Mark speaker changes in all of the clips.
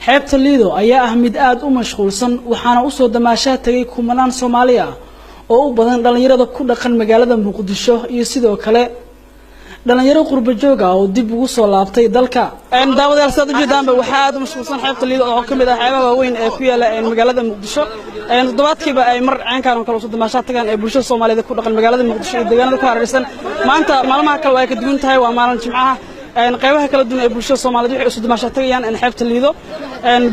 Speaker 1: Xeebta Liido ayaa ah mid aada u mashquulsan, waxaana usoo damaashaa tagay kumanaan Soomaali ah oo u badan dhalinyarada ku dhaqan magaalada Muqdisho iyo sidoo kale dhalinyaro qurba joog ah oo dib ugu soo laabtay dalka. Daawadayaal, sidaad ujeedaanba, waxaa aada u mashquulsan xeebta Liido oo ka mid ah xeebaha waaweyn ee ku yaala magaalada Muqdisho. Toddobaadkiiba ay mar ceenkaan oo kale usoo damaashaa tagaan ee bulshada Soomaaliyeed ku dhaqan magaalada Muqdisho iyo deegaanada ku hareeraysan. Maanta maalmaha kale waa ay ka duwan tahay, waa maalin Jimcaha. Qaybaha kala duwan ee bulshada Soomaaliyeed waxay usoo damaashaa tagayaan xeebta Liido.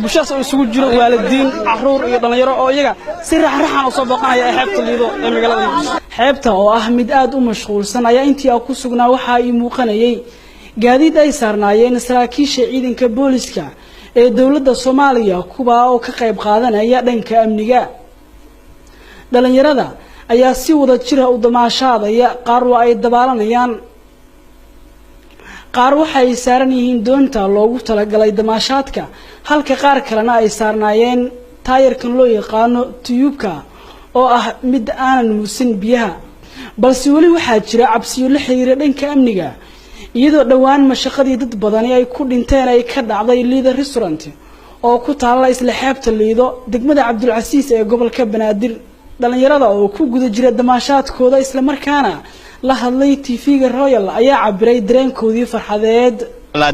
Speaker 1: Bulshadaas oo isugu jiro waalidiin, caruur iyo dhalinyaro oo iyaga si raxraxan u soo booqanaya ee xeebta Liido ee magaalada Muqdisho. Xeebta oo ah mid aada u mashquulsan ayaa intii aan ku sugnaa waxaa ii muuqanayay gaadiid ay saarnaayeen saraakiisha ciidanka booliska ee dowladda Soomaaliya, kuwaa oo ka qayb qaadanaya dhanka amniga. Dhalinyarada ayaa si wada jira u damaashaadaya, qaar waa ay dabaalanayaan, qaar waxa ay saaran yihiin doonta loogu talagalay damaashaadka, halka qaar kalena ay saarnaayeen taayarkan loo yaqaano tiyuubka oo ah mid aanan muusin biyaha. Balse weli waxaa jira cabsiyo la xiriira dhanka amniga, iyadoo dhowaan mashaqadii dad badani ay ku dhinteen ay ka dhacday Liida Restaurant oo ku taalla isla xeebta Liido, degmada Cabdulcasiis ee gobolka Banaadir. Dhalinyarada oo ku guda jira damaashaadkooda islamarkaana la hadlay TV-ga Royal ayaa cabiray dareenkoodii farxadeed.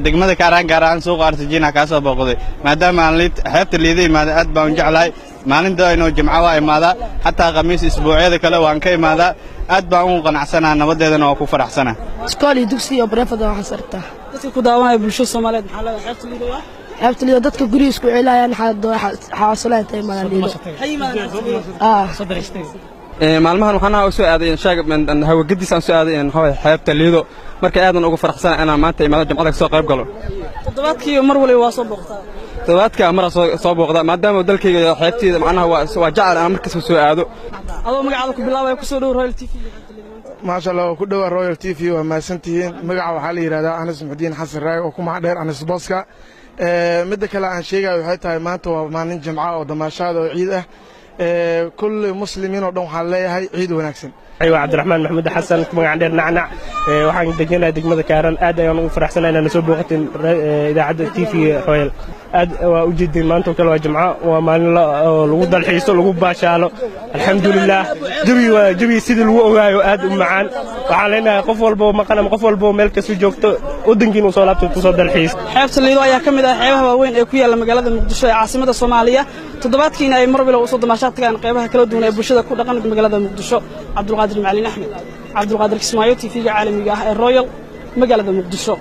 Speaker 2: Degmada Kaaraan, gaar ahaan suuqa Artijiina kaa soo booqday, maadaama aan xeebta Liida imaaday. Aad baan u jeclahay maalinta inuu Jimco waa imaadaa, xataa Khamiis, isbuucyada kale waan ka imaadaa. Aad baan ugu qanacsanaa, nabadeedana waa ku faraxsanaa.
Speaker 3: Iskool iyo dugsi iyo private waxaan sartaa.
Speaker 1: Dadka ku daawanaya, bulshada Soomaaliyeed, maxaa leedahay? Xeebta Liido waa
Speaker 3: Xeebta Liido dadka guriga isku ceelayaan xaasulaha intay imaadaan Liido.
Speaker 1: Ha yimaadaan xeebta Liido.
Speaker 4: Maalmahan waxaan soo aaday shaag hawagadiis aan soo aaday maxaa xeebta Liido. Marka aadan ugu faraxsana inaan maanta imaado, Jimcada kasoo qayb galo.
Speaker 1: Toddobaadkii mar waliba waa soo booqtaa?
Speaker 4: Toddobaadka maraa soo booqda, maadaama dalkayga xeebteyda macnaha waa jecel aan markasta soo aado.
Speaker 1: Adoo magacaada ku bilaabaya, kusoo dhow Royal TV.
Speaker 5: Maasha Allah, waa ku dhowaa Royal TV, waa mahadsantihiin. Magaca waxaa la yidhahdaa Anas Muxdiin Xasan Raag oo ku magac dheer Anas Booska. Midda kale aan sheegayo waxay tahay, maanta waa maalin Jimca oo damaashaada oo ciid ah. Kulli muslimiin oo dhan waxaan leeyahay ciid wanaagsan.
Speaker 6: Waa Cabdiraxmaan Maxamuud Xasan, ku magac dheer Nacnac. Waxaan deganahay degmada Kaaran. Aad ayaan ugu faraxsanahay inaan soo booqatin idaacadda TV Royal. Aad waa u jeedin, maanta oo kale waa Jimco, waa maalin lagu dalxiiso, lagu baashaalo. Alxamdulilah, jawi waa jawi sidii lagu ogaayo aad u macaan. Waxaan leenahay qof walba oo maqan ama qof walba oo meel kasta joogto waddankiin uu soo laabto, kusoo dalxiis.
Speaker 1: Xeebta Liido ayaa ka mid ah xeebaha waaweyn ee ku yaalla magaalada Muqdisho ee caasimada Soomaaliya, toddobaadkiina ay mar waliba usoo damaashaad tagaan qaybaha kala duwan ee bulshada ku dhaqan magaalada Muqdisho. Cabdulqaadir Macalin Axmed, Cabdulqaadir Kismaayo, TV-ga caalamiga ah ee Royal, magaalada Muqdisho.